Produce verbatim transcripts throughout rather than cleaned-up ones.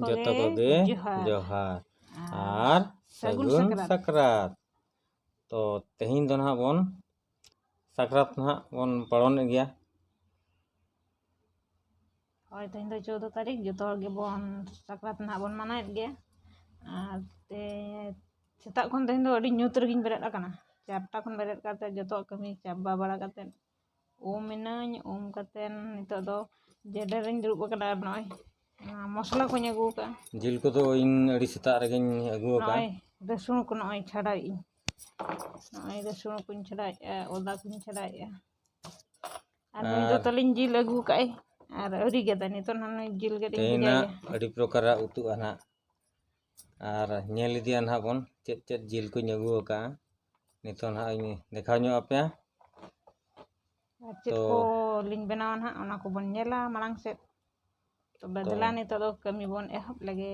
ᱡᱚᱛᱚ ᱠᱚᱜᱮ ᱡᱚᱦᱟᱨ᱾ ᱡᱚᱦᱟᱨ᱾ ᱟᱨ ᱟᱨ ᱥᱟᱹᱜᱩᱱ ᱥᱟᱹᱜᱩᱱ ᱥᱟᱠᱨᱟᱛ᱾ ᱥᱟᱠᱨᱟᱛ᱾ ᱛᱚ ᱛᱮᱦᱮᱧ ᱫᱚ ᱱᱟᱦᱟᱜ ᱵᱚᱱ ᱥᱟᱠᱨᱟᱛ ᱱᱟᱦᱟᱜ ᱵᱚᱱ ᱯᱟᱞᱚᱱᱮᱫ ᱜᱮᱭᱟ᱾ ᱦᱳᱭ, ᱛᱮᱦᱮᱧ ᱫᱚ ᱪᱳᱫᱽᱫᱚ ᱛᱟᱹᱨᱤᱠᱷ, ᱡᱚᱛᱚ ᱦᱚᱲ ᱜᱮᱵᱚᱱ ᱥᱟᱠᱨᱟᱛ ᱱᱟᱦᱟᱜ ᱵᱚᱱ ᱢᱟᱱᱟᱣᱮᱫ ᱜᱮᱭᱟ᱾ ᱟᱨ ᱛᱮ ᱥᱮᱛᱟᱜ ᱠᱷᱚᱱ ᱛᱮᱦᱮᱧ ᱫᱚ ᱟᱹᱰᱤ ᱧᱩᱛ ᱨᱮᱜᱮᱧ ᱵᱮᱨᱮᱫ ᱟᱠᱟᱱᱟ᱾ ᱪᱟᱨᱴᱟ ᱠᱷᱚᱱ ᱵᱮᱨᱮᱫ ᱠᱟᱛᱮ ᱡᱚᱛᱚᱣᱟᱜ ᱠᱟᱹᱢᱤ ᱪᱟᱵᱟ ᱵᱟᱲᱟ ᱠᱟᱛᱮ ᱩᱢ ᱮᱱᱟᱹᱧ᱾ ᱩᱢ ᱠᱟᱛᱮ ᱱᱤᱛᱚᱜ ᱫᱚ ᱡᱮᱰᱮᱨ ᱨᱤᱧ ᱫᱩᱲᱩᱵ ᱟᱠᱟᱱᱟ᱾ ᱟᱨ ᱱᱚᱜᱼᱚᱭ ᱚᱱᱟ ᱢᱚᱥᱞᱟ ᱠᱚᱧ ᱟᱹᱜᱩ ᱟᱠᱟᱫᱼᱟ᱾ ᱡᱤᱞ ᱠᱚᱫᱚ ᱤᱧ ᱟᱹᱰᱤ ᱥᱮᱛᱟᱜ ᱨᱮᱜᱮᱧ ᱟᱹᱜᱩ ᱟᱠᱟᱫᱼᱟ᱾ ᱱᱚᱜᱼᱚᱭ ᱨᱟᱹᱥᱩᱱ ᱠᱚ ᱱᱚᱜᱼᱚᱭ ᱪᱷᱟᱰᱟᱣᱮᱫ ᱟᱹᱧ᱾ ᱱᱚᱜᱼᱚᱭ ᱨᱟᱹᱥᱩᱱ ᱠᱚᱧ ᱪᱷᱟᱰᱟᱣᱮᱫᱼᱟ, ᱟᱫᱟ ᱠᱚᱧ ᱪᱷᱟᱰᱟᱣᱮᱫᱼᱟ᱾ ᱟᱨ ᱱᱩᱭ ᱫᱚ ᱟᱨ ᱛᱟᱹᱞᱤᱧ ᱡᱤᱞ ᱟᱹᱜᱩ ᱠᱟᱜᱼᱟᱭ ᱟᱨ ᱟᱹᱣᱨᱤ ᱜᱮᱫᱟ᱾ ᱱᱤᱛᱚᱜ ᱱᱟᱦᱟᱜ ᱱᱩᱭ ᱡᱤᱞ ᱜᱮᱫ ᱤᱧ ᱛᱮᱦᱮᱧ ᱵᱷᱮᱡᱟᱭᱟ᱾ ᱱᱟᱜ ᱟᱹᱰᱤ ᱯᱨᱚᱠᱟᱨᱟᱜ ᱩᱛᱩᱜᱼᱟ ᱱᱟᱜ᱾ ᱟᱨ ᱧᱮᱞ ᱤᱫᱤᱭᱟ ᱱᱟᱜ ᱵᱚᱱ ᱪᱮᱫ ᱪᱮᱫ ᱡᱤᱞ ᱠᱚᱧ ᱟᱹᱜᱩ ᱟᱠᱟᱫᱼᱟ᱾ ᱱᱤᱛᱚᱜ ᱱᱟᱜ ᱤᱧ ᱫᱮᱠᱷᱟᱣ ᱧᱚᱜ ᱟᱯᱮᱭᱟ᱾ ᱟᱨ ᱪᱮᱫ ᱛᱚ ᱠᱚ ᱞᱤᱧ ᱵᱮᱱᱟᱣᱟ ᱱᱟᱦᱟᱜ, ᱚᱱᱟ ᱠᱚᱵᱚᱱ ᱧᱮᱞᱟ ᱢᱟᱲᱟᱝ ᱥᱮᱫ᱾ ᱛᱚᱵᱮ ᱛᱚ ᱫᱮᱞᱟ, ᱱᱤᱛᱚᱜ ᱫᱚ ᱠᱟᱹᱢᱤ ᱵᱚᱱ ᱮᱦᱚᱵ ᱞᱮᱜᱮ᱾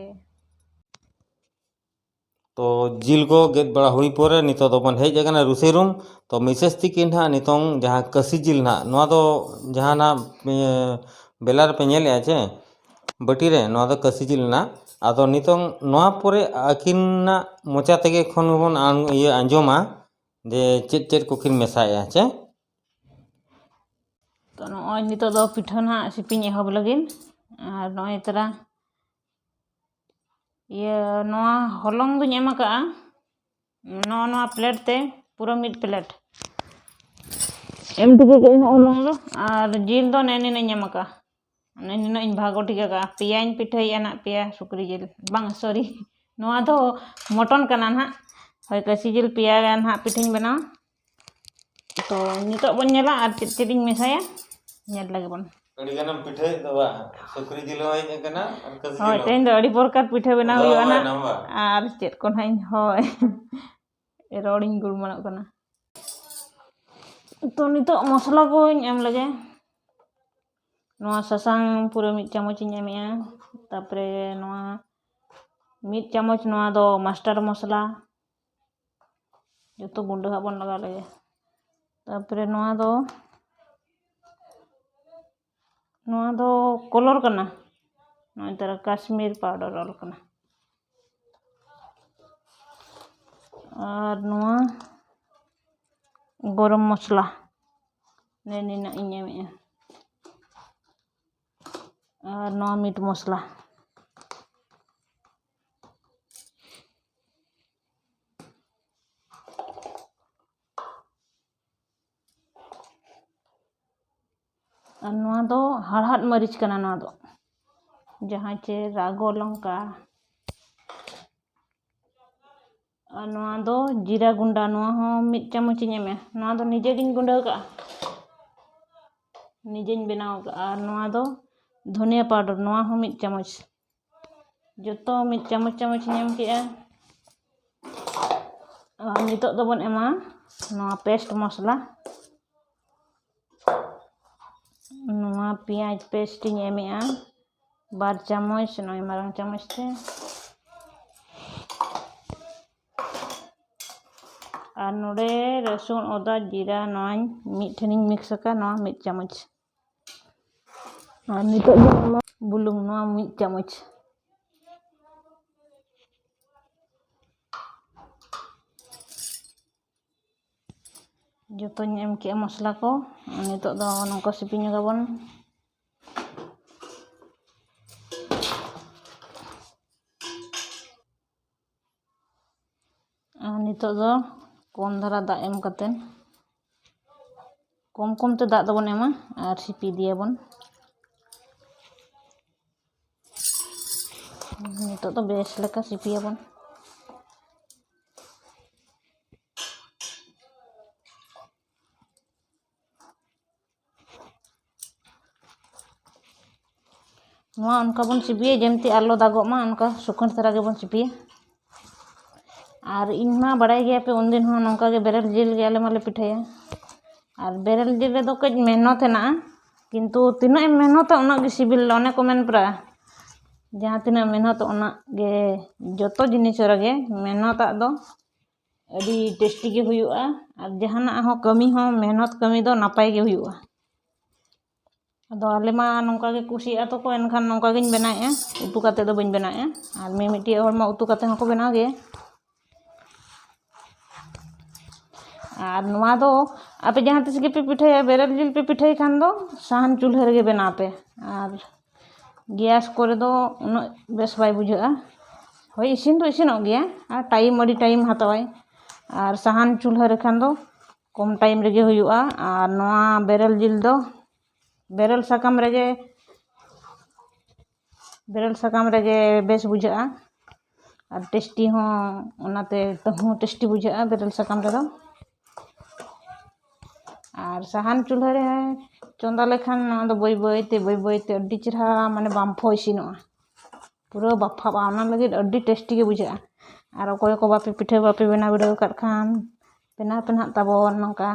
ᱛᱚ ᱡᱤᱞ ᱠᱚ ᱜᱮᱫ ᱵᱟᱲᱟ ᱦᱩᱭ ᱯᱚᱨᱮ ᱱᱤᱛᱚᱜ ᱫᱚᱵᱚᱱ ᱦᱮᱡ ᱟᱠᱟᱱᱟ ᱨᱩᱥᱤ ᱨᱩᱢ᱾ ᱛᱚ ᱢᱤᱥᱮᱥ ᱛᱤᱠᱤᱱ ᱱᱟᱦᱟᱜ ᱱᱤᱛᱚᱝ ᱡᱟᱦᱟᱸ ᱠᱟᱹᱥᱤ ᱡᱤᱞ ᱱᱟᱦᱟᱜ, ᱱᱚᱣᱟ ᱫᱚ ᱡᱟᱦᱟᱸ ᱱᱟᱦᱟᱜ, ᱮ, ᱵᱮᱞᱟ ᱨᱮᱯᱮ ᱧᱮᱞᱮᱫᱼᱟ ᱪᱮ, ᱵᱟᱹᱴᱤ ᱨᱮ, ᱱᱚᱣᱟ ᱫᱚ ᱠᱟᱹᱥᱤ ᱡᱤᱞ ᱱᱟᱦᱟᱜ᱾ ᱟᱫᱚ ᱱᱤᱛᱚᱝ ᱱᱚᱣᱟ ᱯᱚᱨᱮ ᱟᱹᱠᱤᱱᱟᱜ ᱢᱚᱪᱟ ᱛᱮᱜᱮ ᱠᱷᱚᱱ ᱵᱚᱱ ᱟᱸ-, ᱤᱭᱟᱹ ᱟᱸᱡᱚᱢᱟ ᱡᱮ ᱪᱮᱫ ᱪᱮᱫ ᱠᱚᱠᱤᱱ ᱢᱮᱥᱟᱭᱮᱫᱼᱟ ᱪᱮ᱾ ᱛᱚ ᱱᱚᱜᱼᱚᱭ ᱱᱤᱛᱚᱜ ᱫᱚ ᱯᱤᱴᱷᱟᱹ ᱱᱟᱦᱟᱜ ᱥᱤᱯᱤᱧ ᱮᱦᱚᱵ ᱞᱟᱹᱜᱤᱫ᱾ ᱟᱨ ᱱᱚᱜᱼᱚᱭ ᱛᱚᱨᱟ ᱤᱭᱟᱹ, ᱱᱚᱣᱟ ᱦᱚᱞᱚᱝ ᱫᱩᱧ ᱮᱢ ᱟᱠᱟᱜᱼᱟ ᱱᱚᱜᱼᱚ ᱱᱚᱣᱟ ᱯᱞᱮᱴ ᱛᱮ, ᱯᱩᱨᱟᱹ ᱢᱤᱫ ᱯᱞᱮᱴ ᱮᱢ ᱴᱷᱤᱠᱟᱹ ᱠᱮᱫᱟᱹᱧ ᱦᱚᱞᱚᱝ ᱫᱚ᱾ ᱟᱨ ᱡᱤᱞ ᱫᱚ ᱱᱮᱜᱼᱮ ᱱᱤᱱᱟᱹᱜ ᱤᱧ ᱮᱢ ᱟᱠᱟᱜᱼᱟ, ᱱᱮᱜᱼᱮ ᱱᱤᱱᱟᱹᱜ ᱤᱧ ᱵᱷᱟᱜᱽ ᱴᱷᱤᱠ ᱟᱠᱟᱜᱼᱟ᱾ ᱯᱮᱭᱟᱧ ᱯᱤᱴᱷᱟᱹᱭᱮᱫᱼᱟ ᱱᱟᱜ, ᱯᱮᱭᱟ ᱥᱩᱠᱨᱤ ᱡᱤᱞ, ᱵᱟᱝ, ᱥᱚᱨᱤ, ᱱᱚᱣᱟ ᱫᱚ ᱢᱚᱴᱚᱱ ᱠᱟᱱᱟ ᱱᱟᱜ᱾ ᱦᱳᱭ, ᱠᱟᱹᱥᱤ ᱡᱤᱞ ᱯᱮᱭᱟ ᱜᱟᱱ ᱦᱟᱸᱜ ᱯᱤᱴᱷᱟᱹᱧ ᱵᱮᱱᱟᱣᱟ᱾ ᱛᱚ ᱱᱤᱛᱚᱜ ᱵᱚᱱ ᱧᱮᱞᱟ ᱟᱨ ᱪᱮᱫ ᱪᱮᱫ ᱤᱧ ᱢᱮᱥᱟᱭᱟ, ᱧᱮᱞ ᱞᱮᱜᱮ ᱵᱚᱱ᱾ ᱟᱹᱰᱤ ᱜᱟᱱᱮᱢ ᱯᱤᱴᱷᱟᱹᱭᱮᱫ ᱫᱚ ᱵᱟᱝ? ᱥᱩᱠᱨᱤ ᱡᱤᱞ ᱦᱚᱸ ᱦᱮᱡ ᱟᱠᱟᱱᱟ ᱟᱨ ᱠᱟᱹᱥᱤ ᱦᱳᱭ, ᱡᱤᱞ ᱦᱚᱸ᱾ ᱛᱮᱦᱮᱧ ᱫᱚ ᱟᱹᱰᱤ ᱯᱨᱚᱠᱟᱨ ᱯᱤᱴᱷᱟᱹ ᱵᱮᱱᱟᱣ ᱟᱫᱚ ᱦᱩᱭᱩᱜᱼᱟ ᱱᱟᱜ᱾ ᱦᱩᱭᱱᱟ ᱵᱟᱝ? ᱟᱨ ᱪᱮᱫ ᱠᱚ ᱱᱟᱜ ᱤᱧ, ᱦᱳᱭ᱾ ᱨᱚᱲᱤᱧ ᱜᱩᱲᱢᱟᱱᱚᱜ ᱠᱟᱱᱟ᱾ ᱛᱚ ᱱᱤᱛᱚᱜ ᱢᱚᱥᱞᱟ ᱠᱚᱧ ᱮᱢ ᱞᱮᱜᱮ᱾ ᱱᱚᱣᱟ ᱥᱟᱥᱟᱝ ᱯᱩᱨᱟᱹ ᱢᱤᱫ ᱪᱟᱢᱚᱪ ᱤᱧ ᱮᱢᱮᱜᱼᱟ᱾ ᱛᱟᱯᱚᱨᱮ ᱱᱚᱣᱟ ᱢᱤᱫ ᱪᱟᱢᱚᱪ, ᱱᱚᱣᱟ ᱫᱚ ᱢᱟᱥᱴᱟᱨ ᱢᱚᱥᱞᱟ᱾ ᱡᱚᱛᱚ ᱜᱩᱸᱰᱟᱹ ᱦᱟᱸᱜ ᱵᱚᱱ ᱞᱟᱜᱟᱣ ᱞᱮᱜᱮ᱾ ᱛᱟᱯᱚᱨᱮ ᱱᱚᱣᱟ ᱫᱚ, ᱱᱚᱣᱟ ᱫᱚ ᱠᱚᱞᱚᱨ ᱠᱟᱱᱟ, ᱱᱚᱜᱼᱚᱭ ᱛᱟᱨᱟ ᱠᱟᱥᱢᱤᱨ powder ᱚᱞ ᱠᱟᱱᱟ᱾ ᱟᱨ ᱱᱚᱣᱟ ᱜᱚᱨᱚᱢ ᱢᱚᱥᱞᱟ ᱱᱮ ᱱᱤᱱᱟᱹᱜ ᱤᱧ ᱮᱢᱮᱜᱼᱟ᱾ ᱟᱨ ᱱᱚᱣᱟ ᱢᱤᱴ ᱢᱚᱥᱞᱟ᱾ ᱟᱨ ᱱᱚᱣᱟ ᱫᱚ ᱦᱟᱲᱦᱟᱫ ᱢᱟᱹᱨᱤᱪ ᱠᱟᱱᱟ, ᱱᱚᱣᱟ ᱫᱚ ᱡᱟᱦᱟᱸ ᱪᱮ ᱨᱟᱜᱚ ᱞᱚᱝᱠᱟ᱾ ᱟᱨ ᱱᱚᱣᱟ ᱫᱚ ᱡᱤᱨᱟ ᱜᱩᱸᱰᱟ, ᱱᱚᱣᱟ ᱦᱚᱸ ᱢᱤᱫ ᱪᱟᱢᱚᱪ ᱤᱧ ᱮᱢᱟ᱾ ᱱᱚᱣᱟ ᱫᱚ ᱱᱤᱡᱮ ᱜᱤᱧ ᱜᱩᱸᱰᱟᱹ ᱠᱟᱜᱼᱟ, ᱱᱤᱡᱮᱧ ᱵᱮᱱᱟᱣ ᱠᱟᱜᱼᱟ᱾ ᱟᱨ ᱱᱚᱣᱟ ᱫᱚ ᱫᱷᱚᱱᱤᱭᱟ powder, ᱱᱚᱣᱟ ᱦᱚᱸ ᱢᱤᱫ ᱪᱟᱢᱚᱪ᱾ ᱡᱚᱛᱚ ᱢᱤᱫ ᱪᱟᱢᱚᱪ ᱪᱟᱢᱚᱪ ᱤᱧ ᱮᱢ ᱠᱮᱜᱼᱟ᱾ ᱟᱨ ᱱᱤᱛᱚᱜ ᱫᱚᱵᱚᱱ ᱮᱢᱟ ᱱᱚᱣᱟ paste ᱢᱚᱥᱞᱟ᱾ ᱱᱚᱣᱟ ᱯᱮᱸᱭᱟᱡᱽ paste ᱤᱧ ᱮᱢᱮᱜᱼᱟ ᱵᱟᱨ ᱪᱟᱢᱚᱪ, ᱱᱚᱜᱼᱚᱭ ᱢᱟᱨᱟᱝ ᱪᱟᱢᱚᱪ ᱛᱮ᱾ ᱟᱨ ᱱᱚᱰᱮ ᱨᱟᱹᱥᱩᱱ, ᱟᱫᱟ, ᱡᱤᱨᱟ ᱱᱚᱣᱟᱧ ᱢᱤᱫ ᱴᱷᱮᱱᱤᱧ mix ᱟᱠᱟᱫ, ᱱᱚᱣᱟ ᱢᱤᱫ ᱪᱟᱢᱚᱪ᱾ ᱟᱨ ᱱᱤᱛᱚᱜ ᱫᱚ ᱱᱚᱣᱟ ᱵᱩᱞᱩᱝ, ᱱᱚᱣᱟ ᱢᱤᱫ ᱪᱟᱢᱚᱪ᱾ ᱡᱚᱛᱚᱧ ᱮᱢ ᱠᱮᱜᱼᱟ ᱢᱚᱥᱞᱟ ᱠᱚ᱾ ᱱᱤᱛᱚᱜ ᱫᱚ ᱱᱚᱝᱠᱟ ᱥᱤᱯᱤ ᱧᱚᱜᱟᱵᱚᱱ᱾ ᱟᱨ ᱱᱤᱛᱚᱜ ᱫᱚ ᱠᱚᱢ ᱫᱷᱟᱨᱟ ᱫᱟᱜ ᱮᱢ ᱠᱟᱛᱮ, ᱠᱚᱢ ᱠᱚᱢ ᱛᱮ ᱫᱟᱜ ᱫᱚᱵᱚᱱ ᱮᱢᱟ ᱟᱨ ᱥᱤᱯᱤ ᱤᱫᱤᱭᱟᱵᱚᱱ᱾ ᱱᱤᱛᱚᱜ ᱫᱚ ᱵᱮᱥ ᱞᱮᱠᱟ ᱥᱤᱯᱤᱭᱟᱵᱚᱱ᱾ ᱱᱚᱣᱟ ᱚᱱᱠᱟ ᱵᱚᱱ ᱥᱤᱯᱤᱭᱟ ᱡᱮᱢᱛᱤ ᱟᱞᱚ ᱫᱟᱜᱚᱜ ᱢᱟ, ᱚᱱᱠᱟ ᱥᱩᱠᱷᱟᱹᱲ ᱫᱷᱟᱨᱟ ᱜᱮᱵᱚᱱ ᱥᱤᱯᱤᱭᱟ᱾ ᱟᱨ ᱤᱧ ᱢᱟ ᱵᱟᱲᱟᱭ ᱜᱮᱭᱟ ᱯᱮ, ᱩᱱᱫᱤᱱ ᱦᱚᱸ ᱱᱚᱝᱠᱟ ᱜᱮ ᱵᱮᱨᱮᱞ ᱡᱤᱞ ᱜᱮ ᱟᱞᱮ ᱢᱟᱞᱮ ᱯᱤᱴᱷᱟᱹᱭᱟ᱾ ᱟᱨ ᱵᱮᱨᱮᱞ ᱡᱤᱞ ᱨᱮᱫᱚ ᱠᱟᱹᱡ ᱢᱮᱦᱱᱚᱛ ᱦᱮᱱᱟᱜᱼᱟ, ᱠᱤᱱᱛᱩ ᱛᱤᱱᱟᱹᱜ ᱮᱢ ᱢᱮᱦᱱᱚᱛᱟ ᱩᱱᱟᱹᱜ ᱜᱮ ᱥᱤᱵᱤᱞ᱾ ᱚᱱᱮ ᱠᱚ ᱢᱮᱱ ᱯᱮᱨᱟ, ᱡᱟᱦᱟᱸ ᱛᱤᱱᱟᱹᱜ ᱢᱮᱦᱱᱚᱛ ᱩᱱᱟᱹᱜ ᱜᱮ, ᱡᱚᱛᱚ ᱡᱤᱱᱤᱥ ᱨᱮᱜᱮ ᱢᱮᱦᱱᱚᱛᱟᱜ ᱫᱚ ᱟᱹᱰᱤ tasty ᱜᱮ ᱦᱩᱭᱩᱜᱼᱟ᱾ ᱟᱨ ᱡᱟᱦᱟᱱᱟᱜ ᱦᱚᱸ ᱠᱟᱹᱢᱤ ᱦᱚᱸ ᱢᱮᱦᱱᱚᱛ ᱠᱟᱹᱢᱤ ᱫᱚ ᱱᱟᱯᱟᱭ ᱜᱮ ᱦᱩᱭᱩᱜᱼᱟ᱾ ᱟᱫᱚ ᱟᱞᱮ ᱢᱟ ᱱᱚᱝᱠᱟ ᱜᱮ ᱠᱩᱥᱤᱭᱟᱜᱼᱟ ᱛᱚᱠᱚ, ᱮᱱᱠᱷᱟᱱ ᱱᱚᱝᱠᱟ ᱜᱤᱧ ᱵᱮᱱᱟᱣᱮᱫᱼᱟ᱾ ᱩᱛᱩ ᱠᱟᱛᱮ ᱫᱚ ᱵᱟᱹᱧ ᱵᱮᱱᱟᱣᱮᱫᱼᱟ᱾ ᱟᱨ ᱢᱤᱢᱤᱫᱴᱤᱡ ᱦᱚᱲ ᱢᱟ ᱩᱛᱩ ᱠᱟᱛᱮ ᱦᱚᱸᱠᱚ ᱵᱮᱱᱟᱣ ᱜᱮᱭᱟ᱾ ᱟᱨ ᱱᱚᱣᱟ ᱫᱚ ᱟᱯᱮ ᱡᱟᱦᱟᱸ ᱛᱤᱥ ᱜᱮᱯᱮ ᱯᱤᱴᱷᱟᱹᱭᱟ, ᱵᱮᱨᱮᱞ ᱡᱤᱞ ᱯᱮ ᱯᱤᱴᱷᱟᱹᱭ ᱠᱷᱟᱱ ᱫᱚ ᱥᱟᱦᱟᱱ ᱪᱩᱞᱦᱟᱹ ᱨᱮᱜᱮ ᱵᱮᱱᱟᱣ ᱯᱮ᱾ ᱟᱨ ᱜᱮᱥ ᱠᱚᱨᱮ ᱫᱚ ᱩᱱᱟᱹᱜ ᱵᱮᱥ ᱵᱟᱭ ᱵᱩᱡᱷᱟᱹᱜᱼᱟ᱾ ᱦᱳᱭ, ᱤᱥᱤᱱ ᱫᱚ ᱤᱥᱤᱱᱚᱜ ᱜᱮᱭᱟ, ᱟᱨ ᱴᱟᱭᱤᱢ, ᱟᱹᱰᱤ ᱴᱟᱭᱤᱢ ᱦᱟᱛᱟᱣᱟᱭ᱾ ᱟᱨ ᱥᱟᱦᱟᱱ ᱪᱩᱞᱦᱟᱹ ᱨᱮᱠᱷᱟᱱ ᱫᱚ ᱠᱚᱢ ᱴᱟᱭᱤᱢ ᱨᱮᱜᱮ ᱦᱩᱭᱩᱜᱼᱟ᱾ ᱟᱨ ᱱᱚᱣᱟ ᱵᱮᱨᱮᱞ ᱡᱤᱞ ᱫᱚ, ᱵᱮᱨᱮᱞ ᱥᱟᱠᱟᱢ ᱨᱮᱜᱮ, ᱵᱮᱨᱮᱞ ᱥᱟᱠᱟᱢ ᱨᱮᱜᱮ ᱵᱮᱥ ᱵᱩᱡᱷᱟᱹᱜᱼᱟ᱾ ᱟᱨ ᱴᱮᱥᱴᱤ ᱦᱚᱸ, ᱚᱱᱟᱛᱮ ᱛᱟᱹᱦᱩᱸ ᱴᱮᱥᱴᱤ ᱵᱩᱡᱷᱟᱹᱜᱼᱟ ᱵᱮᱨᱮᱞ ᱥᱟᱠᱟᱢ ᱨᱮᱫᱚ᱾ ᱟᱨ ᱥᱟᱦᱟᱱ ᱪᱩᱞᱦᱟᱹ ᱨᱮ ᱪᱚᱸᱫᱟ ᱞᱮᱠᱷᱟᱱ ᱱᱚᱣᱟ ᱫᱚ ᱵᱟᱹᱭ ᱵᱟᱹᱭ ᱛᱮ, ᱵᱟᱹᱭ ᱵᱟᱹᱭ ᱛᱮ ᱟᱹᱰᱤ ᱪᱮᱨᱦᱟ, ᱢᱟᱱᱮ, ᱵᱟᱢᱯᱷᱚ ᱤᱥᱤᱱᱚᱜᱼᱟ, ᱯᱩᱨᱟᱹ ᱵᱟᱯᱷᱟᱜᱼᱟ᱾ ᱚᱱᱟ ᱞᱟᱹᱜᱤᱫ ᱟᱹᱰᱤ ᱴᱮᱥᱴᱤ ᱜᱮ ᱵᱩᱡᱷᱟᱹᱜᱼᱟ᱾ ᱟᱨ ᱚᱠᱚᱭ ᱠᱚ ᱵᱟᱯᱮ ᱯᱤᱴᱷᱟᱹ, ᱵᱟᱯᱮ ᱵᱮᱱᱟᱣ ᱵᱤᱰᱟᱹᱣ ᱟᱠᱟᱫ ᱠᱷᱟᱱ, ᱵᱮᱱᱟᱣ ᱯᱮ ᱱᱟᱦᱟᱜ ᱛᱟᱵᱚᱱ ᱱᱚᱝᱠᱟ᱾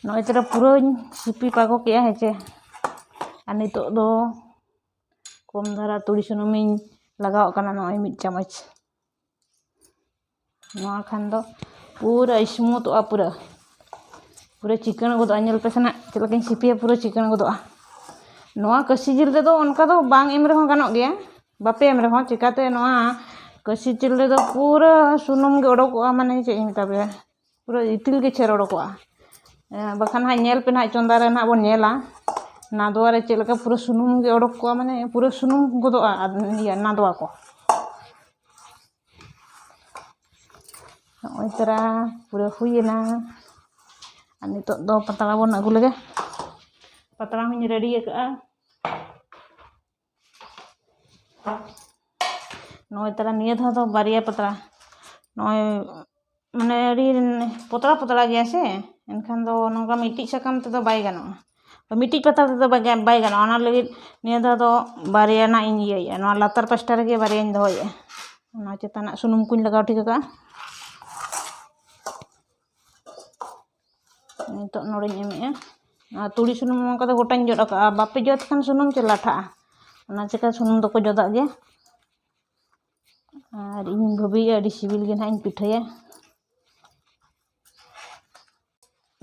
ᱱᱚᱜᱼᱚᱭ ᱛᱚᱨᱟ ᱯᱩᱨᱟᱹᱧ ᱥᱤᱯᱤ ᱯᱟᱠᱚ ᱠᱮᱜᱼᱟ, ᱦᱮᱸ ᱪᱮ᱾ ᱟᱨ ᱱᱤᱛᱚᱜ ᱫᱚ ᱠᱚᱢ ᱫᱷᱟᱨᱟ ᱛᱩᱲᱤ ᱥᱩᱱᱩᱢᱤᱧ ᱞᱟᱜᱟᱣᱟᱜ ᱠᱟᱱᱟ, ᱱᱚᱜᱼᱚᱭ ᱢᱤᱫ ᱪᱟᱢᱚᱪ᱾ ᱱᱚᱣᱟ ᱠᱷᱟᱱ ᱫᱚ ᱯᱩᱨᱟᱹ ᱥᱢᱩᱛᱷᱚᱜᱼᱟ, ᱯᱩᱨᱟᱹ, ᱯᱩᱨᱟᱹ ᱪᱤᱠᱟᱹᱬ ᱜᱚᱫᱚᱜᱼᱟ᱾ ᱧᱮᱞ ᱯᱮ ᱥᱮ ᱱᱟᱜ ᱪᱮᱫ ᱞᱮᱠᱟᱧ ᱥᱤᱯᱤᱭᱟ, ᱯᱩᱨᱟᱹ ᱪᱤᱠᱟᱹᱬ ᱜᱚᱫᱚᱜᱼᱟ᱾ ᱱᱚᱣᱟ ᱠᱟᱹᱥᱤ ᱡᱤᱞ ᱨᱮᱫᱚ ᱚᱱᱠᱟ ᱫᱚ ᱵᱟᱝ ᱮᱢ ᱨᱮᱦᱚᱸ ᱜᱟᱱᱚᱜ ᱜᱮᱭᱟ, ᱵᱟᱯᱮ ᱮᱢ ᱨᱮᱦᱚᱸ, ᱪᱤᱠᱟᱹᱛᱮ ᱱᱚᱣᱟ ᱠᱟᱹᱥᱤ ᱡᱤᱞ ᱨᱮᱫᱚ ᱯᱩᱨᱟᱹ ᱥᱩᱱᱩᱢ ᱜᱮ ᱚᱰᱚᱠᱚᱜᱼᱟ, ᱢᱟᱱᱮ ᱪᱮᱫ ᱤᱧ ᱢᱮᱛᱟ ᱯᱮᱭᱟ, ᱯᱩᱨᱟᱹ ᱤᱛᱤᱞ ᱜᱮ ᱪᱷᱮᱨ ᱚᱰᱚᱠᱚᱜᱼᱟ᱾ ᱮᱸ, ᱵᱟᱠᱷᱟᱱ ᱦᱟᱸᱜ ᱧᱮᱞ ᱯᱮ ᱱᱟᱦᱟᱜ, ᱪᱚᱸᱫᱟ ᱨᱮ ᱱᱟᱦᱟᱜ ᱵᱚᱱ ᱧᱮᱞᱟ, ᱱᱟᱫᱣᱟ ᱨᱮ ᱪᱮᱫ ᱞᱮᱠᱟ ᱯᱩᱨᱟᱹ ᱥᱩᱱᱩᱢ ᱜᱮ ᱚᱰᱚᱠ ᱠᱚᱜᱼᱟ, ᱢᱟᱱᱮ ᱯᱩᱨᱟᱹ ᱥᱩᱱᱩᱢ ᱜᱚᱫᱚᱜᱼᱟ᱾ ᱟᱨ ᱤᱭᱟᱹ ᱱᱟᱫᱣᱟ ᱠᱚ ᱱᱚᱜᱼᱚᱭ ᱛᱚᱨᱟ ᱯᱩᱨᱟᱹ ᱦᱩᱭᱮᱱᱟ᱾ ᱟᱨ ᱱᱤᱛᱚᱜ ᱫᱚ ᱯᱟᱛᱲᱟ ᱵᱚᱱ ᱟᱹᱜᱩ ᱞᱮᱜᱮ᱾ ᱯᱟᱛᱲᱟ ᱦᱚᱸᱧ ᱨᱮᱰᱤ ᱟᱠᱟᱫᱼᱟ᱾ ᱱᱚᱜᱼᱚᱭ ᱛᱟᱨᱟ ᱱᱤᱭᱟᱹ ᱫᱷᱟᱣ ᱫᱚ ᱵᱟᱨᱭᱟ ᱯᱟᱛᱲᱟ, ᱱᱚᱜᱼᱚᱭ ᱢᱟᱱᱮ ᱟᱹᱰᱤ ᱯᱚᱛᱲᱟ ᱯᱚᱛᱲᱟ ᱜᱮᱭᱟ ᱥᱮ, ᱮᱱᱠᱷᱟᱱ ᱫᱚ ᱱᱚᱝᱠᱟ ᱢᱤᱫᱴᱤᱡ ᱥᱟᱠᱟᱢ ᱛᱮᱫᱚ ᱵᱟᱭ ᱜᱟᱱᱚᱜᱼᱟ, ᱢᱤᱫᱴᱤᱡ ᱯᱟᱛᱲᱟ ᱛᱮᱫᱚ ᱵᱟᱭ ᱜᱟ-, ᱵᱟᱭ ᱜᱟᱱᱚᱜᱼᱟ᱾ ᱚᱱᱟ ᱞᱟᱹᱜᱤᱫ ᱱᱤᱭᱟᱹ ᱫᱷᱟᱣ ᱫᱚ ᱵᱟᱨᱭᱟ ᱱᱟᱜ ᱤᱧ ᱤᱭᱟᱹᱭᱮᱫᱼᱟ, ᱱᱚᱣᱟ ᱞᱟᱛᱟᱨ ᱯᱟᱥᱴᱟ ᱨᱮᱜᱮ ᱵᱟᱨᱭᱟᱧ ᱫᱚᱦᱚᱭᱮᱫᱼᱟ᱾ ᱚᱱᱟ ᱪᱮᱛᱟᱱᱟᱜ ᱥᱩᱱᱩᱢ ᱠᱚᱧ ᱞᱟᱜᱟᱣ ᱴᱷᱤᱠ ᱟᱠᱟᱫᱼᱟ᱾ ᱱᱤᱛᱚᱜ ᱱᱚᱰᱮᱧ ᱮᱢᱮᱫᱼᱟ᱾ ᱟᱨ ᱛᱩᱲᱤ ᱥᱩᱱᱩᱢ ᱱᱚᱝᱠᱟ ᱫᱚ ᱜᱚᱴᱟᱧ ᱡᱚᱫ ᱟᱠᱟᱫᱼᱟ, ᱵᱟᱯᱮ ᱡᱚᱫ ᱠᱷᱟᱱ ᱥᱩᱱᱩᱢ ᱪᱮ ᱞᱟᱴᱷᱟᱜᱼᱟ, ᱚᱱᱟ ᱪᱤᱠᱟᱹ ᱥᱩᱱᱩᱢ ᱫᱚᱠᱚ ᱡᱚᱫᱟᱜ ᱜᱮᱭᱟ᱾ ᱟᱨ ᱤᱧ ᱵᱷᱟᱹᱵᱤᱭᱮᱫᱼᱟ ᱟᱹᱰᱤ ᱥᱤᱵᱤᱞ ᱜᱮ ᱱᱟᱦᱟᱜ ᱤᱧ ᱯᱤᱴᱷᱟᱹᱭᱟ᱾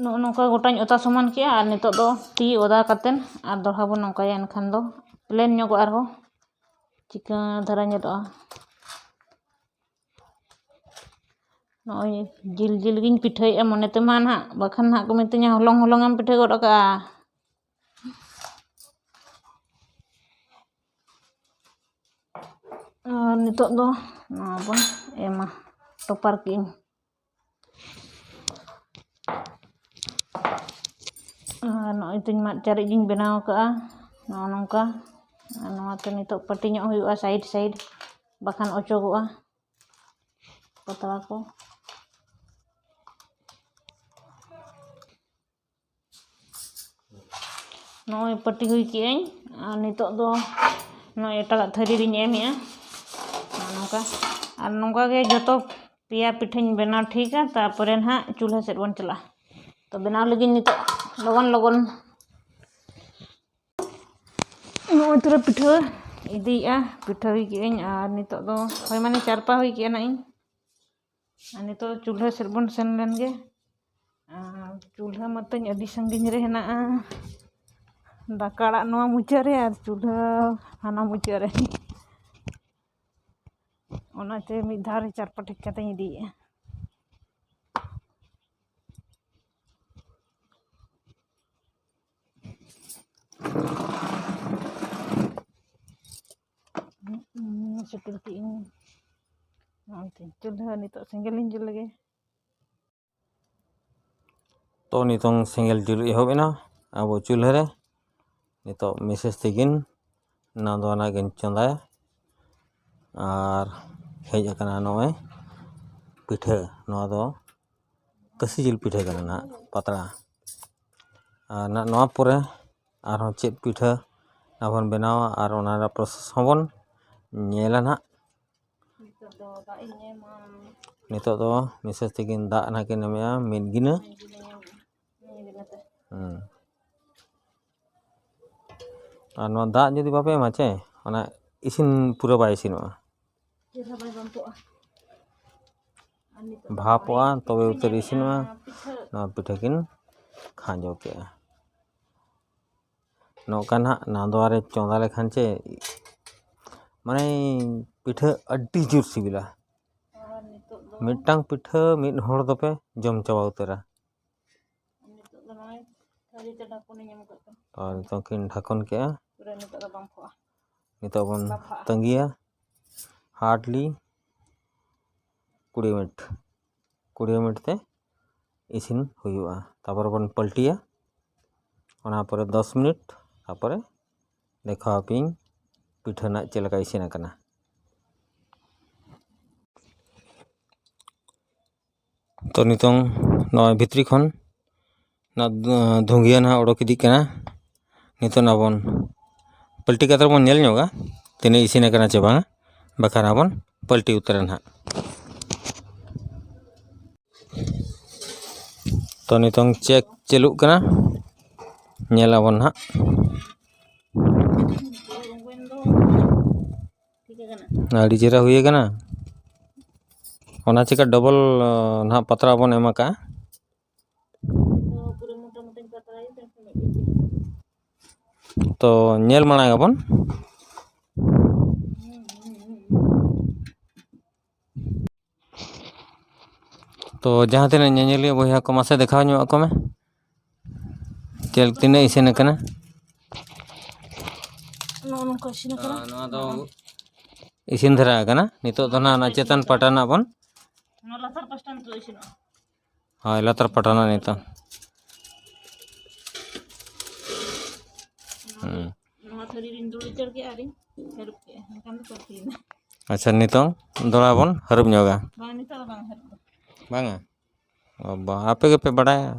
ᱱᱚᱜᱼᱚ ᱱᱚᱝᱠᱟ ᱜᱚᱴᱟᱧ ᱚᱛᱟ ᱥᱚᱢᱟᱱ ᱠᱮᱜᱼᱟ᱾ ᱟᱨ ᱱᱤᱛᱚᱜ ᱫᱚ ᱛᱤ ᱚᱫᱟ ᱠᱟᱛᱮᱫ ᱟᱨ ᱫᱚᱦᱲᱟ ᱵᱚᱱ ᱱᱚᱝᱠᱟᱭᱟ, ᱮᱱᱠᱷᱟᱱ ᱫᱚ ᱯᱞᱮᱱ ᱧᱚᱜᱚᱜᱼᱟ, ᱟᱨᱦᱚᱸ ᱪᱤᱠᱟᱹ ᱫᱷᱟᱨᱟ ᱧᱮᱞᱚᱜᱼᱟ᱾ ᱱᱚᱜᱼᱚᱭ ᱡᱤᱞ ᱡᱤᱞ ᱜᱤᱧ ᱯᱤᱴᱷᱟᱹᱭᱮᱫᱼᱟ ᱢᱚᱱᱮ ᱛᱮᱢᱟ ᱱᱟᱦᱟᱜ, ᱵᱟᱠᱷᱟᱱ ᱱᱟᱦᱟᱜ ᱠᱚ ᱢᱤᱛᱟᱹᱧᱟ, "ᱦᱚᱞᱚᱝ ᱦᱚᱞᱚᱝ ᱮᱢ ᱯᱤᱴᱷᱟᱹ ᱜᱚᱫ ᱟᱠᱟᱜᱼᱟ᱾" ᱟᱨ ᱱᱤᱛᱚᱜ ᱫᱚ ᱱᱚᱣᱟ ᱵᱚᱱ ᱮᱢᱟ, ᱴᱚᱯᱟᱨ ᱠᱮᱜᱼᱟᱹᱧ᱾ ᱟᱨ ᱱᱚᱜᱼᱚᱭ ᱛᱤᱧ ᱢᱟᱫ ᱪᱟᱨᱮᱡ ᱤᱧ ᱵᱮᱱᱟᱣ ᱟᱠᱟᱫᱼᱟ, ᱱᱚᱜᱼᱚ ᱱᱚᱝᱠᱟ᱾ ᱟᱨ ᱱᱚᱣᱟᱛᱮ ᱱᱤᱛᱚᱜ ᱯᱟᱹᱴᱤ ᱧᱚᱜ ᱦᱩᱭᱩᱜᱼᱟ ᱥᱟᱭᱤᱰ ᱥᱟᱭᱤᱰ, ᱵᱟᱠᱷᱟᱱ ᱚᱪᱚᱜᱚᱜᱼᱟ ᱯᱟᱛᱲᱟ ᱠᱚ᱾ ᱱᱚᱜᱼᱚᱭ ᱯᱟᱹᱴᱤ ᱦᱩᱭ ᱠᱮᱜᱼᱟᱹᱧ᱾ ᱟᱨ ᱱᱤᱛᱚᱜ ᱫᱚ ᱱᱚᱜᱼᱚᱭ ᱮᱴᱟᱜᱟᱜ ᱛᱷᱟᱹᱨᱤ ᱨᱤᱧ ᱮᱢᱮᱜᱼᱟ, ᱱᱚᱜᱼᱚ ᱱᱚᱝᱠᱟ᱾ ᱟᱨ ᱱᱚᱝᱠᱟ ᱜᱮ ᱡᱚᱛᱚ ᱯᱮᱭᱟ ᱯᱤᱴᱷᱟᱹᱧ ᱵᱮᱱᱟᱣ ᱴᱷᱤᱠᱟ, ᱛᱟᱨᱯᱚᱨᱮ ᱱᱟᱦᱟᱜ ᱪᱩᱞᱦᱟᱹ ᱥᱮᱫ ᱵᱚᱱ ᱪᱟᱞᱟᱜᱼᱟ᱾ ᱛᱚ ᱵᱮᱱᱟᱣ ᱞᱟᱹᱜᱤᱫ ᱱᱤᱛᱚᱜ ᱞᱚᱜᱚᱱ ᱞᱚᱜᱚᱱ ᱱᱚᱜᱼᱚᱭ ᱛᱚᱨᱟ ᱯᱤᱴᱷᱟᱹ ᱤᱫᱤᱭᱮᱜᱼᱟ, ᱯᱤᱴᱷᱟᱹ ᱦᱩᱭ ᱠᱮᱜᱼᱟᱹᱧ᱾ ᱟᱨ ᱱᱤᱛᱚᱜ ᱫᱚ ᱦᱳᱭ, ᱢᱟᱱᱮ ᱪᱟᱨᱯᱟ ᱦᱩᱭ ᱠᱮᱜᱼᱟ ᱱᱟᱜ ᱤᱧ᱾ ᱟᱨ ᱱᱤᱛᱚᱜ ᱪᱩᱞᱦᱟᱹ ᱥᱮᱫ ᱵᱚᱱ ᱥᱮᱱ ᱞᱮᱱ ᱜᱮ᱾ ᱟᱨ ᱪᱩᱞᱦᱟᱹ ᱢᱟᱛᱚᱧ ᱟᱹᱰᱤ ᱥᱟᱺᱜᱤᱧ ᱨᱮ ᱦᱮᱱᱟᱜᱼᱟ, ᱫᱟᱠᱟ ᱟᱲᱟᱜ ᱱᱚᱣᱟ ᱢᱩᱪᱟᱹᱫ ᱨᱮ ᱟᱨ ᱪᱩᱞᱦᱟᱹ ᱦᱟᱱᱟ ᱢᱩᱪᱟᱹᱫ ᱨᱮ᱾ ᱚᱱᱟᱛᱮ ᱢᱤᱫ ᱫᱷᱟᱣ ᱨᱮ ᱪᱟᱨᱯᱟ ᱴᱷᱤᱠ ᱠᱟᱛᱮᱧ ᱤᱫᱤᱭᱮᱜᱼᱟ᱾ ᱥᱮᱴᱮᱨ ᱠᱮᱜᱼᱟᱹᱧ ᱱᱚᱜᱼᱚᱭ ᱛᱤᱧ ᱪᱩᱞᱦᱟᱹ, ᱱᱤᱛᱚᱜ ᱥᱮᱸᱜᱮᱞ ᱤᱧ ᱡᱩᱞ ᱞᱮᱜᱮ᱾ ᱛᱚ ᱱᱤᱛᱚᱝ ᱥᱮᱸᱜᱮᱞ ᱡᱩᱞ ᱮᱦᱚᱵ ᱮᱱᱟ ᱟᱵᱚ ᱪᱩᱞᱦᱟᱹ ᱨᱮ᱾ ᱱᱤᱛᱚᱜ ᱢᱤᱥᱮᱥ ᱛᱤᱠᱤᱱ ᱱᱟᱫᱣᱟᱱᱟᱜ ᱠᱤᱱ ᱪᱚᱸᱫᱟᱭᱟ᱾ ᱟᱨ ᱦᱮᱡ ᱟᱠᱟᱱᱟ ᱱᱚᱜᱼᱚᱭ ᱯᱤᱴᱷᱟᱹ, ᱱᱚᱣᱟ ᱫᱚ ᱠᱟᱹᱥᱤ ᱡᱤᱞ ᱯᱤᱴᱷᱟᱹ ᱠᱟᱱᱟ ᱱᱟᱦᱟᱜ, ᱯᱟᱛᱲᱟ᱾ ᱟᱨ ᱱᱟᱜ ᱱᱚᱣᱟ ᱯᱚᱨᱮ ᱟᱨᱦᱚᱸ ᱪᱮᱫ ᱯᱤᱴᱷᱟᱹ ᱱᱟᱜ ᱵᱚᱱ ᱵᱮᱱᱟᱣᱟ ᱟᱨ ᱚᱱᱟ ᱨᱮᱱᱟᱜ ᱯᱨᱚᱥᱮᱥ ᱦᱚᱸᱵᱚᱱ ᱧᱮᱞᱟ ᱱᱟᱦᱟᱜ᱾ ᱱᱤᱛᱚᱜ ᱫᱚ ᱫᱟᱜ ᱤᱧ ᱮᱢᱟ᱾ ᱱᱤᱛᱚᱜ ᱫᱚ ᱢᱤᱥᱮᱥ ᱛᱟᱹᱠᱤᱱ ᱫᱟᱜ ᱱᱟᱦᱟᱜ ᱠᱤᱱ ᱮᱢᱮᱜᱼᱟ ᱢᱤᱫ ᱜᱤᱱᱟᱹ᱾ ᱢᱤᱫ ᱜᱤᱱᱟᱹ ᱛᱮ᱾ ᱦᱩᱸ᱾ ᱟᱨ ᱱᱚᱣᱟ ᱫᱟᱜ ᱡᱩᱫᱤ ᱵᱟᱯᱮ ᱮᱢᱟ ᱪᱮ, ᱚᱱᱟ ᱤᱥᱤᱱ ᱯᱩᱨᱟᱹ ᱵᱟᱭ ᱤᱥᱤᱱᱚᱜᱼᱟ᱾ ᱪᱮᱦᱨᱟ ᱵᱟᱭ ᱵᱟᱝᱠᱚᱜᱼᱟ᱾ ᱵᱷᱟᱯᱚᱜᱼᱟ, ᱛᱚᱵᱮ ᱩᱛᱟᱹᱨ ᱤᱥᱤᱱᱚᱜᱼᱟ᱾ ᱱᱚᱣᱟ ᱯᱤᱴᱷᱟᱹ ᱠᱤᱱ ᱠᱷᱟᱸᱡᱚ ᱠᱮᱜᱼᱟ᱾ ᱱᱚᱝᱠᱟ ᱱᱟᱦᱟᱜ ᱱᱟᱫᱣᱟ ᱨᱮ ᱪᱚᱸᱫᱟ ᱞᱮᱠᱷᱟᱱ ᱪᱮ, ᱢᱟᱱᱮ, ᱯᱤᱴᱷᱟᱹ ᱟᱹᱰᱤ ᱡᱳᱨ ᱥᱤᱵᱤᱞᱟ᱾ ᱢᱤᱫᱴᱟᱝ ᱯᱤᱴᱷᱟᱹ ᱢᱤᱫ ᱦᱚᱲ ᱫᱚᱯᱮ ᱡᱚᱢ ᱪᱟᱵᱟ ᱩᱛᱟᱹᱨᱟ᱾ ᱱᱤᱛᱚᱜ ᱫᱚ ᱱᱚᱜᱼᱚᱭ ᱛᱷᱟᱹᱨᱤ ᱛᱮ ᱰᱷᱟᱠᱚᱱᱤᱧ ᱮᱢ ᱠᱟᱜ ᱠᱟᱱᱟ᱾ ᱟᱨ ᱱᱤᱛᱚᱝ ᱠᱤᱱ ᱰᱷᱟᱠᱚᱱ ᱠᱮᱜᱼᱟ᱾ ᱯᱩᱨᱟᱹ ᱱᱤᱛᱚᱜ ᱫᱚ ᱵᱟᱝ ᱯᱷᱚᱜᱼᱟ᱾ ᱱᱤᱛᱚᱜ ᱵᱚᱱ ᱵᱟᱯᱷᱟᱜᱼᱟ᱾ ᱛᱟᱺᱜᱤᱭᱟ ᱦᱟᱨᱰᱞᱤ ᱠᱩᱲᱤ ᱢᱤᱱᱤᱴ᱾ ᱠᱩᱲᱤ ᱢᱤᱱᱤᱴ ᱛᱮ ᱤᱥᱤᱱ ᱦᱩᱭᱩᱜᱼᱟ᱾ ᱛᱟᱨᱯᱚᱨᱮ ᱵᱚᱱ ᱯᱟᱹᱞᱴᱤᱭᱟ᱾ ᱚᱱᱟ ᱯᱚᱨᱮ ᱫᱚᱥ ᱢᱤᱱᱤᱴ, ᱛᱟᱨᱯᱚᱨᱮ ᱫᱮᱠᱷᱟᱣ ᱟᱯᱮᱭᱟᱹᱧ ᱯᱤᱴᱷᱟᱹ ᱱᱟᱜ ᱪᱮᱫ ᱞᱮᱠᱟ ᱤᱥᱤᱱ ᱟᱠᱟᱱᱟ᱾ ᱛᱚ, ᱱᱤᱛᱚᱝ ᱱᱚᱣᱟ ᱵᱷᱤᱛᱨᱤ ᱠᱷᱚᱱ ᱚᱱᱟ ᱫᱷᱩ-, ᱫᱷᱩᱸᱜᱤᱭᱟᱹ ᱱᱟᱦᱟᱜ ᱚᱰᱚᱠ ᱤᱫᱤᱜ ᱠᱟᱱᱟ᱾ ᱱᱤᱛᱚᱜ ᱱᱟᱜ ᱵᱚᱱ ᱯᱟᱹᱞᱴᱤ ᱠᱟᱛᱮ ᱵᱚᱱ ᱧᱮᱞ ᱧᱚᱜᱟ ᱛᱤᱱᱟᱹᱜ ᱤᱥᱤᱱ ᱟᱠᱟᱱᱟ ᱪᱮ ᱵᱟᱝᱟ, ᱵᱟᱠᱷᱟᱱ ᱱᱟᱜ ᱵᱚᱱ ᱯᱟᱹᱞᱴᱤ ᱩᱛᱟᱹᱨᱟ ᱱᱟᱦᱟᱜ᱾ ᱛᱚ, ᱱᱤᱛᱚᱝ ᱪᱮᱠ ᱪᱟᱹᱞᱩᱜ ᱠᱟᱱᱟ, ᱧᱮᱞ ᱟᱵᱚᱱ ᱱᱟᱦᱟᱜ᱾ ᱟᱹᱰᱤ ᱪᱮᱦᱨᱟ ᱦᱩᱭ ᱟᱠᱟᱱᱟ᱾ ᱚᱱᱟ ᱪᱤᱠᱟ ᱰᱚᱵᱚᱞ, ᱟᱸ, ᱱᱟᱦᱟᱜ ᱯᱟᱛᱲᱟ ᱵᱚᱱ ᱮᱢ ᱟᱠᱟᱜᱼᱟ᱾ ᱛᱚ, ᱧᱮᱞ ᱢᱟᱲᱟᱝ ᱟᱵᱚᱱ᱾ ᱛᱚ, ᱡᱟᱦᱟᱸ ᱛᱤᱱᱟᱹᱜ ᱧᱮᱧᱮᱞᱤᱭᱟᱹ ᱵᱚᱭᱦᱟ ᱠᱚ, ᱢᱟᱥᱮ ᱫᱮᱠᱷᱟᱣ ᱧᱚᱜ ᱟᱠᱚ ᱢᱮ᱾ ᱪᱮᱫ ᱛᱤᱱᱟᱹᱜ ᱤᱥᱤᱱ ᱟᱠᱟᱱᱟ? ᱱᱚᱜᱼᱚ ᱱᱚᱝᱠᱟ ᱤᱥᱤᱱ ᱟᱠᱟᱱᱟ᱾ ᱟᱨ ᱱᱚᱣᱟ ᱫᱚ ᱤᱥᱤᱱ ᱫᱷᱟᱨᱟ ᱟᱠᱟᱱᱟ᱾ ᱱᱤᱛᱚᱜ ᱫᱚ ᱱᱟᱦᱟᱜ ᱚᱱᱟ ᱪᱮᱛᱟᱱ ᱯᱟᱦᱴᱟ ᱨᱮᱱᱟᱜ ᱵᱚᱱ, ᱱᱚᱣᱟ ᱞᱟᱛᱟᱨ ᱯᱟᱥᱴᱟ ᱱᱤᱛᱚᱜ ᱤᱥᱤᱱᱚᱜᱼᱟ᱾ ᱦᱳᱭ, ᱞᱟᱛᱟᱨ ᱯᱟᱦᱴᱟ ᱨᱮᱱᱟᱜ ᱱᱤᱛᱚᱜ᱾ ᱦᱩᱸ᱾ ᱱᱚᱣᱟ ᱛᱷᱟᱹᱨᱤ ᱨᱤᱧ ᱫᱩᱲᱩᱵ ᱩᱛᱟᱹᱨ ᱠᱮᱜᱼᱟ ᱟᱨᱤᱧ ᱦᱟᱹᱨᱩᱵ ᱠᱮᱜᱼᱟ, ᱮᱱᱠᱷᱟᱱ ᱫᱚ ᱯᱟᱹᱴᱤᱭᱮᱱᱟ᱾ ᱟᱪᱪᱷᱟ, ᱱᱤᱛᱚᱝ ᱫᱚᱦᱲᱟ ᱵᱚᱱ ᱦᱟᱹᱨᱩᱵ ᱧᱚᱜᱟ᱾ ᱵᱟᱝ, ᱱᱤᱛᱚᱜ ᱫᱚ ᱵᱟᱝ ᱦᱟᱹᱨᱩᱵ ᱫᱚ᱾ ᱵᱟᱝᱟ? ᱚ, ᱵᱟ, ᱟᱯᱮ ᱜᱮᱯᱮ ᱵᱟᱲᱟᱭᱟ᱾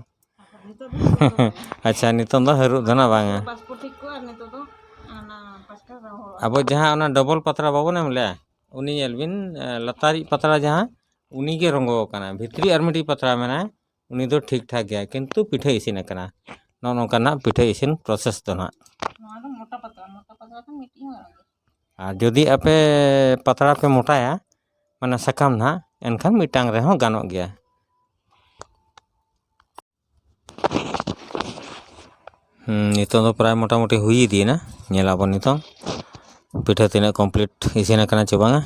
ᱱᱤᱛᱚᱜ ᱫᱚ ᱦᱟᱹᱨᱩᱵ ᱫᱚ ᱵᱟᱝ᱾ ᱟᱪᱪᱷᱟ, ᱱᱤᱛᱚᱝ ᱫᱚ ᱦᱟᱹᱨᱩᱵ ᱫᱚ ᱱᱟᱜ ᱵᱟᱝᱟ᱾ ᱵᱟᱥᱯᱚ ᱴᱷᱤᱠ ᱠᱚᱜᱼᱟ, ᱱᱤᱛᱚᱜ ᱫᱚ ᱚᱱᱟ ᱯᱟᱥᱴᱟ ᱨᱚᱦᱚᱲᱚᱜᱼᱟ᱾ ᱟᱵᱚ ᱡᱟᱦᱟᱸ ᱚᱱᱟ ᱰᱚᱵᱚᱞ ᱯᱟᱛᱲᱟ ᱵᱟᱵᱚᱱ ᱮᱢ ᱞᱮᱜᱼᱟ, ᱩᱱᱤ ᱧᱮᱞ ᱵᱤᱱ, ᱮ, ᱞᱟᱛᱟᱨᱤᱡ ᱯᱟᱛᱲᱟ ᱡᱟᱦᱟᱸ, ᱩᱱᱤ ᱜᱮ ᱨᱚᱸᱜᱚ ᱟᱠᱟᱱᱟ᱾ ᱵᱷᱤᱛᱨᱤ ᱟᱨ ᱢᱤᱫᱴᱤᱡ ᱯᱟᱛᱲᱟ ᱢᱮᱱᱟᱭᱟ, ᱩᱱᱤ ᱫᱚ ᱴᱷᱤᱠ ᱴᱷᱟᱠ ᱜᱮᱭᱟ, ᱠᱤᱱᱛᱩ ᱯᱤᱴᱷᱟᱹ ᱤᱥᱤᱱ ᱟᱠᱟᱱᱟ᱾ ᱱᱚᱜᱼᱚ ᱱᱚᱝᱠᱟᱱᱟᱜ ᱯᱤᱴᱷᱟᱹ ᱤᱥᱤᱱ process ᱫᱚ ᱱᱟᱜ᱾ ᱱᱚᱣᱟ ᱫᱚ ᱢᱚᱴᱟ ᱯᱟᱛᱲᱟ, ᱢᱚᱴᱟ ᱯᱟᱛᱲᱟ ᱫᱚ ᱢᱤᱫᱴᱤᱡ ᱦᱚᱸ ᱵᱟᱝ ᱦᱩᱭᱩᱜᱼᱟ᱾ ᱟᱨ ᱡᱩᱫᱤ ᱟᱯᱮ ᱯᱟᱛᱲᱟ ᱯᱮ ᱢᱚᱴᱟᱭᱟ, ᱢᱟᱱᱮ ᱥᱟᱠᱟᱢ ᱱᱟᱜ, ᱮᱱᱠᱷᱟᱱ ᱢᱤᱫᱴᱟᱝ ᱨᱮᱦᱚᱸ ᱜᱟᱱᱚᱜ ᱜᱮᱭᱟ᱾ ᱦᱩᱸ, ᱱᱤᱛᱚᱜ ᱫᱚ ᱯᱨᱟᱭ ᱢᱚᱴᱟᱢᱩᱴᱤ ᱦᱩᱭ ᱤᱫᱤᱭᱮᱱᱟ᱾ ᱧᱮᱞᱟᱵᱚᱱ ᱱᱤᱛᱚᱝ ᱯᱤᱴᱷᱟᱹ ᱛᱤᱱᱟᱹᱜ complete ᱤᱥᱤᱱ ᱟᱠᱟᱱᱟ ᱪᱮ ᱵᱟᱝᱟ᱾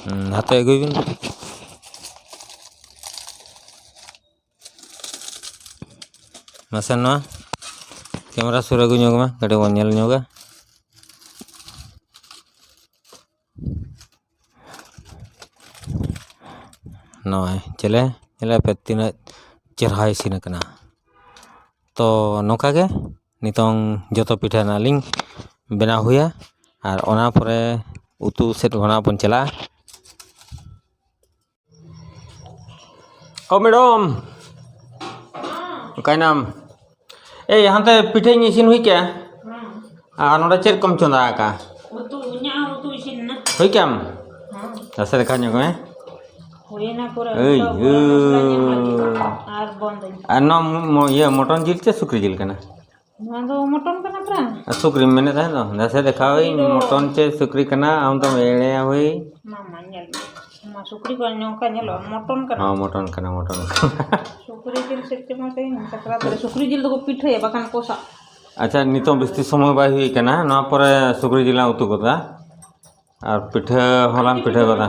ᱦᱩᱸ, ᱦᱟᱛᱮ ᱟᱹᱜᱩᱭ ᱵᱤᱱ ᱠᱟᱹᱴᱤᱡ᱾ ᱢᱟᱥᱮ ᱱᱚᱣᱟ camera ᱥᱩᱨ ᱟᱹᱜᱩ ᱧᱚᱜᱽ ᱢᱮ, ᱠᱟᱹᱴᱤᱡ ᱵᱚᱱ ᱧᱮᱞ ᱧᱚᱜᱟ᱾ ᱱᱚᱜᱼᱚᱭ ᱪᱮᱞᱮ, ᱧᱮᱞᱮ ᱯᱮ ᱛᱤᱱᱟᱹᱜ ᱪᱮᱨᱦᱟ ᱤᱥᱤᱱ ᱟᱠᱟᱱᱟ᱾ ᱛᱚ ᱱᱚᱝᱠᱟ ᱜᱮ ᱱᱤᱛᱚᱝ ᱡᱚᱛᱚ ᱯᱤᱴᱷᱟᱹ ᱨᱮᱱᱟᱜ ᱞᱤᱧ ᱵᱮᱱᱟᱣ ᱦᱩᱭᱟ, ᱟᱨ ᱚᱱᱟ ᱯᱚᱨᱮ ᱩᱛᱩ ᱥᱮᱫ ᱦᱚᱸ ᱱᱟᱜ ᱵᱚᱱ ᱪᱟᱞᱟᱜᱼᱟ᱾ ᱚ ᱢᱮᱰᱚᱢ, ᱚᱠᱟᱭᱱᱟᱢ? ᱮᱭ, ᱦᱟᱱᱛᱮ ᱯᱤᱴᱷᱟᱹᱧ ᱤᱥᱤᱱ ᱦᱩᱭ ᱠᱮᱜᱼᱟ᱾ ᱟᱨ ᱱᱚᱰᱮ ᱪᱮᱫ ᱠᱚᱢ ᱪᱚᱸᱫᱟ ᱟᱠᱟᱜᱼᱟ? ᱩᱛᱩ, ᱤᱧᱟᱹᱜ ᱦᱚᱸ ᱩᱛᱩ ᱤᱥᱤᱱ ᱮᱱᱟ᱾ ᱦᱩᱭ ᱠᱮᱜᱼᱟᱢ? ᱦᱮᱸ᱾ ᱱᱟᱥᱮ ᱫᱮᱠᱷᱟᱣ ᱧᱚᱜ ᱢᱮ᱾ ᱦᱩᱭᱮᱱᱟ ᱯᱩᱨᱟᱹ, ᱮᱭ, ᱡᱚᱛᱚ ᱜᱚᱨᱚᱢ ᱢᱚᱥᱞᱟ ᱧᱮᱞ ᱞᱟᱹᱜᱤᱫ᱾ ᱮᱭ᱾ ᱟᱨ ᱵᱚᱱᱫᱚᱧ᱾ ᱟᱨ ᱱᱚᱣᱟ ᱢᱚ-, ᱤᱭᱟᱹ, ᱢᱚᱴᱚᱱ ᱡᱤᱞ ᱪᱮ ᱥᱩᱠᱨᱤ ᱡᱤᱞ ᱠᱟᱱᱟ? ᱱᱚᱣᱟ ᱫᱚ ᱢᱚᱴᱚᱱ ᱠᱟᱱᱟ ᱯᱨᱟ᱾ ᱟᱨ ᱥᱩᱠᱨᱤᱢ ᱢᱮᱱᱮᱫ ᱛᱟᱦᱮᱸ ᱫᱚ, ᱱᱟᱥᱮ ᱫᱮᱠᱷᱟᱣ ᱥᱩᱠᱨᱤ ᱟᱹᱧ, ᱫᱚ ᱢᱚᱴᱚᱱ ᱪᱮ ᱥᱩᱠᱨᱤ ᱠᱟᱱᱟ, ᱟᱢ ᱫᱚᱢ ᱮᱲᱮᱭᱟ ᱦᱳᱭ᱾ ᱢᱟ, ᱢᱟ, ᱧᱮᱞ ᱢᱮ᱾ ᱢᱟ, ᱥᱩᱠᱨᱤ ᱠᱚ ᱱᱚᱝᱠᱟ ᱧᱮᱞᱚᱜᱼᱟ, ᱢᱚᱴᱚᱱ ᱠᱟᱱᱟ᱾ ᱦᱚᱸ, ᱢᱚᱴᱚᱱ ᱠᱟᱱᱟ, ᱢᱚᱴᱚᱱ ᱠᱟᱱᱟ᱾ ᱥᱩᱠᱨᱤ ᱡᱤᱞ ᱥᱮᱫ ᱛᱮᱢᱟ ᱛᱮᱦᱮᱧ ᱥᱟᱠᱨᱟᱛ ᱨᱮ ᱥᱩᱠᱨᱤ ᱡᱤᱞ ᱫᱚᱠᱚ ᱯᱤᱴᱷᱟᱹᱭᱟ, ᱵᱟᱠᱷᱟᱱ ᱠᱚᱥᱟ᱾ ᱟᱪᱪᱷᱟ, ᱱᱤᱛᱚᱝ ᱵᱮᱥᱤ ᱥᱚᱢᱚᱭ ᱵᱟᱭ ᱦᱩᱭ ᱠᱟᱱᱟ, ᱱᱚᱣᱟ ᱯᱚᱨᱮ ᱥᱩᱠᱨᱤ ᱡᱤᱞ ᱞᱟᱝ ᱩᱛᱩ ᱜᱚᱫᱟ᱾ ᱟᱨ ᱯᱤᱴᱷᱟᱹ ᱦᱚᱸᱞᱟᱝ ᱯᱤᱴᱷᱟᱹ ᱜᱚᱫᱟ᱾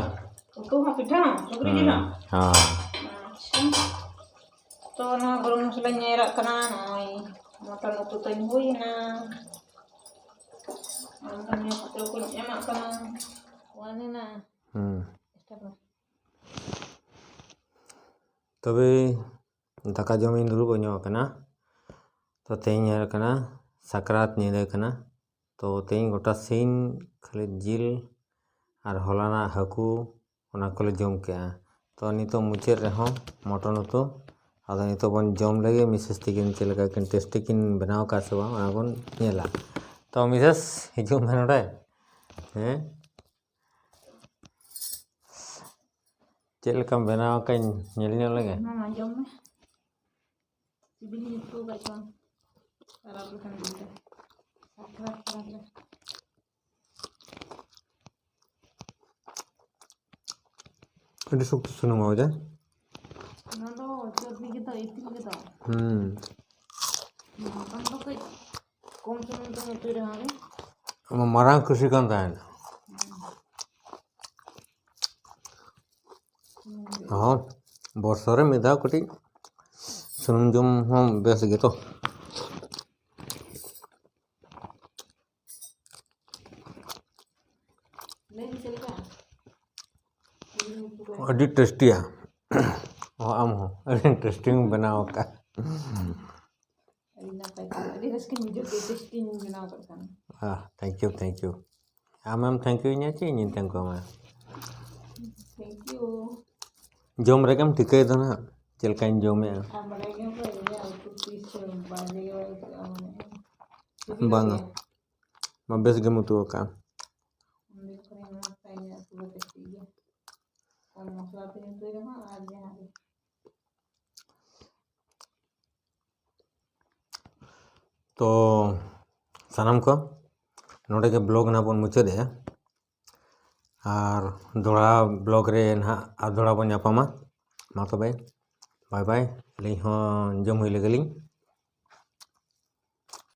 ᱩᱛᱩ ᱦᱚᱸ ᱯᱤᱴᱷᱟᱹ ᱦᱚᱸ, ᱥᱩᱠᱨᱤ ᱡᱤᱞ ᱦᱚᱸ? ᱦᱩᱸ, ᱦᱚᱸ᱾ ᱟᱪᱪᱷᱟ᱾ ᱛᱚ, ᱱᱚᱣᱟ ᱜᱚᱨᱚᱢ ᱢᱚᱥᱞᱟᱧ ᱮᱨᱟᱜ ᱠᱟᱱᱟ, ᱱᱚᱜᱼᱚᱭ ᱢᱚᱴᱚᱱ ᱩᱛᱩ ᱛᱟᱹᱧ ᱦᱩᱭ ᱮᱱᱟ᱾ ᱟᱨ ᱫᱷᱚᱱᱤᱭᱟᱹ ᱯᱟᱛᱨᱚ ᱠᱚᱧ ᱮᱢᱟᱜ ᱠᱟᱱᱟ᱾ ᱚᱱᱮ ᱱᱟ᱾ ᱦᱩᱸ᱾ ᱛᱚᱵᱮ ᱫᱟᱠᱟ ᱡᱚᱢᱤᱧ ᱫᱩᱲᱩᱵ ᱧᱚᱜ ᱟᱠᱟᱱᱟ᱾ ᱛᱚ, ᱛᱮᱦᱮᱧ ᱧᱮᱞ ᱠᱟᱱᱟ ᱥᱟᱠᱨᱟᱛ ᱧᱤᱫᱟᱹ ᱠᱟᱱᱟ᱾ ᱛᱚ, ᱛᱮᱦᱮᱧ ᱜᱚᱴᱟ ᱥᱤᱧ ᱠᱷᱟᱹᱞᱤ ᱡᱤᱞ ᱟᱨ ᱦᱚᱞᱟᱱᱟᱜ ᱦᱟᱹᱠᱩ, ᱚᱱᱟ ᱠᱚᱞᱮ ᱡᱚᱢ ᱠᱮᱜᱼᱟ᱾ ᱛᱚ, ᱱᱤᱛᱚᱜ ᱢᱩᱪᱟᱹᱫ ᱨᱮᱦᱚᱸ ᱢᱚᱴᱚᱱ ᱩᱛᱩ᱾ ᱟᱫᱚ ᱱᱤᱛᱚᱜ ᱵᱚᱱ ᱡᱚᱢ ᱞᱮᱜᱮ, ᱢᱤᱥᱮᱥ ᱛᱤᱠᱤᱱ ᱪᱮᱫ ᱞᱮᱠᱟ ᱠᱤᱱ ᱴᱮᱥᱴᱤ ᱠᱤᱱ ᱵᱮᱱᱟᱣ ᱟᱠᱟᱫ ᱥᱮ ᱵᱟᱝ, ᱚᱱᱟ ᱵᱚᱱ ᱧᱮᱞᱟ᱾ ᱛᱚ, ᱢᱤᱥᱮᱥ, ᱦᱤᱡᱩᱜ ᱢᱮ ᱱᱚᱰᱮ᱾ ᱦᱮᱸ? ᱪᱮᱫ ᱞᱮᱠᱟᱢ ᱵᱮᱱᱟᱣ ᱟᱠᱟᱫ ᱧᱮᱞ ᱧᱚᱜ ᱞᱮᱜᱮ᱾ ᱢᱟ ᱢᱟ ᱡᱚᱢ ᱢᱮ᱾ ᱥᱤᱵᱤᱞ ᱜᱮ ᱩᱛᱩ ᱟᱠᱟᱫ ᱪᱚᱝ᱾ ᱠᱷᱟᱨᱟᱯ ᱞᱮᱠᱷᱟᱱ ᱵᱩᱡᱷᱟᱹᱣ᱾ ᱠᱷᱟᱨᱟᱯ ᱠᱷᱟᱨᱟᱯ ᱨᱮ᱾ ᱟᱹᱰᱤ ᱥᱚᱠᱛᱚ ᱥᱩᱱᱩᱢ ᱟᱹᱣᱡᱟ᱾ ᱚᱱᱟ ᱫᱚ ᱪᱚᱨᱵᱤ ᱜᱮᱫᱚ, ᱤᱛᱤᱞ ᱜᱮᱫᱚ᱾ ᱦᱩᱸ᱾ ᱢᱚᱴᱚᱱ ᱫᱚ ᱠᱟᱹᱡ ᱠᱚᱢ ᱥᱩᱱᱩᱢ ᱛᱮ ᱩᱛᱩᱭ ᱨᱮᱦᱚᱸ ᱜᱮ᱾ ᱟᱢᱟᱜ ᱢᱟᱨᱟᱝ ᱠᱩᱥᱤ ᱠᱟᱱ ᱛᱟᱦᱮᱸᱫ᱾ ᱦᱚᱸ, ᱵᱚᱨᱥᱚ ᱨᱮ ᱢᱤᱫ ᱫᱷᱟᱣ ᱠᱟᱹᱴᱤᱡ ᱥᱩᱱᱩᱢ ᱡᱚᱢ ᱦᱚᱸ ᱵᱮᱥ ᱜᱮᱛᱚ᱾ ᱞᱟᱹᱭ ᱢᱮ ᱪᱮᱫ ᱞᱮᱠᱟ? ᱟᱹᱰᱤ ᱴᱮᱥᱴᱤᱭᱟ᱾ ᱚ, ᱟᱢ ᱦᱚᱸ ᱟᱹᱰᱤ ᱴᱮᱥᱴᱤᱢ ᱵᱮᱱᱟᱣ ᱟᱠᱟᱫ᱾ ᱟᱹᱰᱤ ᱱᱟᱯᱟᱭ ᱠᱟᱛᱷᱟ, ᱟᱹᱰᱤ ᱨᱟᱹᱥᱠᱟᱹᱧ ᱵᱩᱡᱷᱟᱹᱣ ᱠᱮᱫᱟ, ᱴᱮᱥᱴᱤᱧ ᱵᱮᱱᱟᱣ ᱠᱟᱜ ᱠᱷᱟᱱ᱾ ᱟᱦ, thank you, thank you. ᱟᱢᱮᱢ thank you ᱤᱧᱟ ᱪᱮ ᱤᱧᱤᱧ thank you ᱟᱢᱟ? Thank you. ᱡᱚᱢ ᱨᱮᱜᱮᱢ ᱴᱷᱤᱠᱟᱹᱭ ᱫᱚ ᱱᱟᱦᱟᱜ ᱪᱮᱫ ᱞᱮᱠᱟᱧ ᱡᱚᱢᱮᱜᱼᱟ᱾ ᱟᱢ ᱵᱟᱰᱟᱭ ᱜᱮᱭᱟᱢ ᱛᱚ, ᱤᱧᱟᱹᱜ ᱩᱛᱩ ᱛᱤᱥ ᱦᱚᱸ ᱵᱟᱡᱮ ᱜᱮ ᱵᱟᱭ ᱟᱹᱭᱠᱟᱹᱜᱼᱟ, ᱢᱟᱱᱮ᱾ ᱵᱟᱝᱟ, ᱢᱟ ᱵᱮᱥ ᱜᱮᱢ ᱩᱛᱩ ᱟᱠᱟᱫᱼᱟ᱾ ᱩᱱ ᱫᱤᱱ ᱠᱷᱚᱱᱤᱧ ᱢᱮᱱ ᱠᱟᱜ ᱤᱧᱟᱹᱜ ᱩᱛᱩ ᱫᱚ ᱴᱮᱥᱴᱤ ᱜᱮᱭᱟ᱾ ᱠᱚᱢ ᱢᱚᱥᱞᱟ ᱛᱮᱧ ᱩᱛᱩᱭ ᱨᱮᱦᱚᱸ ᱟᱨ ᱡᱟᱦᱟᱸ ᱜᱮ᱾ ᱛᱚ ᱥᱟᱱᱟᱢ ᱠᱚ, ᱱᱚᱰᱮ ᱜᱮ vlog ᱱᱟᱦᱟᱜ ᱵᱚᱱ ᱢᱩᱪᱟᱹᱫᱮᱜᱼᱟ᱾ ᱟᱨ ᱫᱚᱦᱲᱟ vlog ᱨᱮ ᱱᱟᱦᱟᱜ ᱟᱨ ᱫᱚᱦᱲᱟ ᱵᱚᱱ ᱧᱟᱯᱟᱢᱟ᱾ ᱢᱟ ᱛᱚᱵᱮ, bye bye᱾ ᱟᱹᱞᱤᱧ ᱦᱚᱸ ᱡᱚᱢ ᱦᱩᱭ ᱞᱮᱜᱮ ᱞᱤᱧ᱾